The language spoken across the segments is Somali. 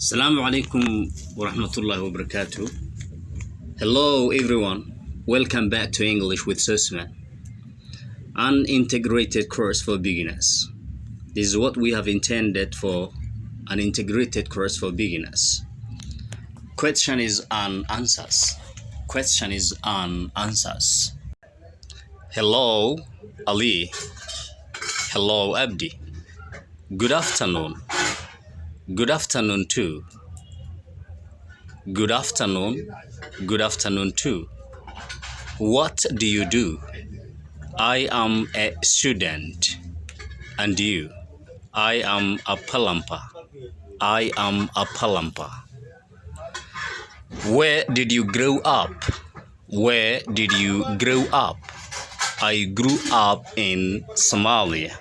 Assalamu alaikum warahmatullahi wabarakatuh. Hello everyone. Welcome back to English with Sosman. An integrated course for beginners. This is what we have intended for an integrated course for beginners. Questions and answers. Questions and answers. Hello, Ali. Hello, Abdi. Good afternoon. Good afternoon too. Good afternoon. Good afternoon too. What do you do? I am a student. And you? I am a plumber. I am a plumber. Where did you grow up? Where did you grow up? I grew up in Somalia.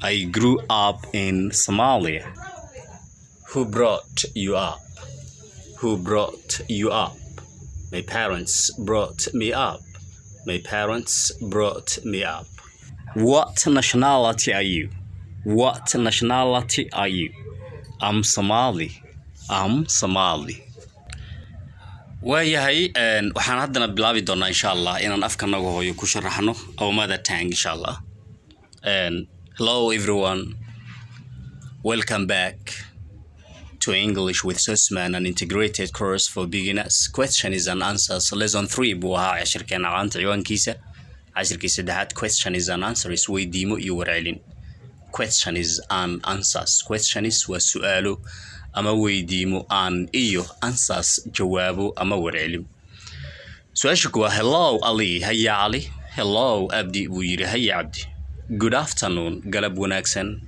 I grew up in Somalia. Who brought you up? Who brought you up? My parents brought me up. My parents brought me up. What nationality are you? What nationality are you? I'm Somali. I'm Somali. Waayahay, waxaan haddana bilaabi doonaa, insha Allah, inaan afkanaga hooyo ku sharaxno, our mother tongue, insha Allah. Hello everyone, welcome back to English with Sosman, an integrated course for beginners. Questions and answers, lesson 3 buu ahaa cashirkeena maanta ciwaankiisa, cashirkii saddexaad, questions and answers, weydiimo iyo warcelin. Questions and answers. Questions waa su'aalo ama weydiimo, and iyo answers jawaabo ama warcelin. Su-aasha kuwaa: Hello Ali, haya Cali. Hello Abdi, buu yidhi, haya Cabdi. Good afternoon, galab wanaagsan.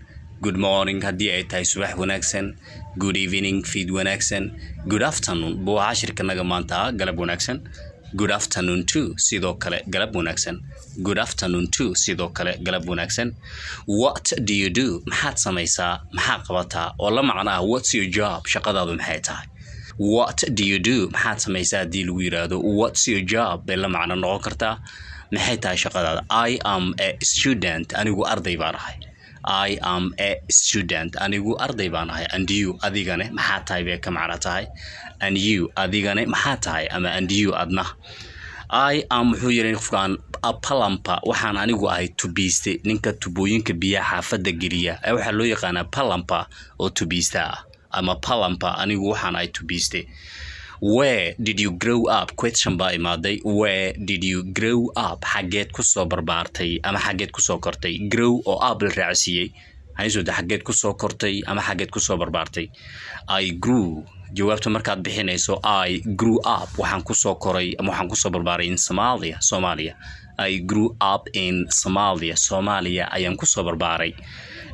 Good morning haddii ay tahay subax wanaagsan. Good evening, fiid wanaagsan. Good afternoon buu cashirkanaga maanta ah, galab wanaagsan. Good afternoon too, sidoo kale galab wanaagsan. Good afternoon too, sidoo kale galab wanaagsan. What do you do? Maxaad samaysaa? Maxaa qabataa? Oo la macno ah, what's your job? Shaqadaadu maxay tahay? What do you do? Maxaad samaysaa haddii lagu yiraahdo, what's your job bay la macno noqon kartaa. Maxay tahay shaqadaada? I am a student, anigu arday baan ahay. I am a student, anigu arday baan ahay. And you, adigane maxaa tahay bay ka macno tahay. And you, adigane maxaa tahay, ama and you, adna. I am, wuxuu yidhi qofkaan, a plumber, waxaan anigu ahay tubiiste, ninka tubooyinka biyaha xaafadda geliya ee waxaa loo yaqaanaa plumber oo tubiista ah ama plumber. Anigu waxaan ahay tubiiste. Where did you grow up? Question baa imaaday. Where did you grow up? Xaggeed kusoo barbaartay ama xaggeed kusoo kortay? Grow oo up la raacsiiyey hanisooda, xaggeed kusoo kortay ama xaggeed kusoo barbaartay? I grew, jawaabta markaad bixinayso, I grew up, waxaan kusoo koray ama waxaan kusoo barbaaray, in Somalia, Soomaaliya. I grew up in Somalia, Soomaaliya ayaan kusoo barbaaray.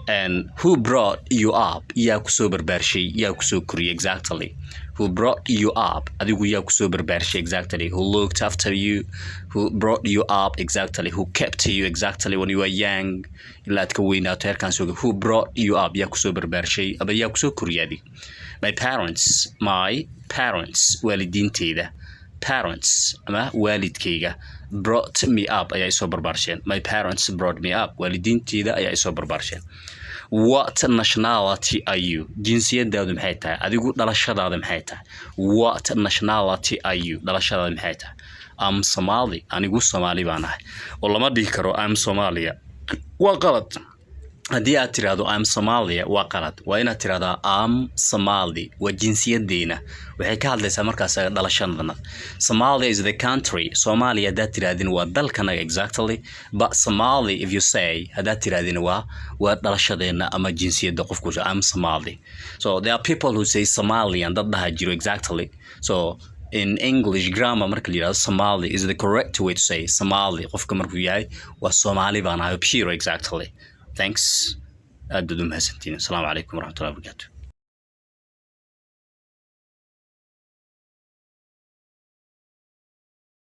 And who brought you up? Yaa kusoo barbaarshay? Yaa kusoo koriyay exactly? Who brought you up? Adigu yaa kusoo barbaarshay exactly? Who looked after you? Who brought you up exactly? Who kept you exactly when you were young, ilaa aad ka weynaato heerkaan soo? Who brought you up? Yaa kusoo barbaarshay ama yaa kusoo koriyay adig? My parents. My parents, waalidiinteyda. Parents ama waalidkayga, brought me up, ayaa isoo barbaarsheen. My parents brought me up, waalidiinteyda ayaa isoo barbaarsheen. What nationality are you? Jinsiyadaadu maxay tahay? Adigu dhalashadaada maxay tahay? What nationality are you? Dhalashadaada maxay tahay? I'm Somali, anigu Soomaali baan ahay. Oo lama dhihi karo I'm Somalia, waa qalad. Haddii aad tiraahdo I'm Somalia, waa qalad. Waa inaad tirahdaa I'm Somali, waa jinsiyadeena, waxay ka hadlaysaa markaas dhalashadana. Somalia is the country. Somalia haddaad tirahdin waa dalkanaga exactly, but Somali if you say, haddaad tirahdin, waa dhalashadeena ama jinsiyadda qofku. I'm Somali. So there are people who say Somalian, dad dhaha jiro exactly. So in English grammar marka la yidhahdo, Somali is the correct way to say. Somali qofka markuu yahay waa Somali baan ahay, pure exactly. Thanks, aad baad u mahadsantihiin. Asalaamu calaykum waraxmatullahi wabarakatu.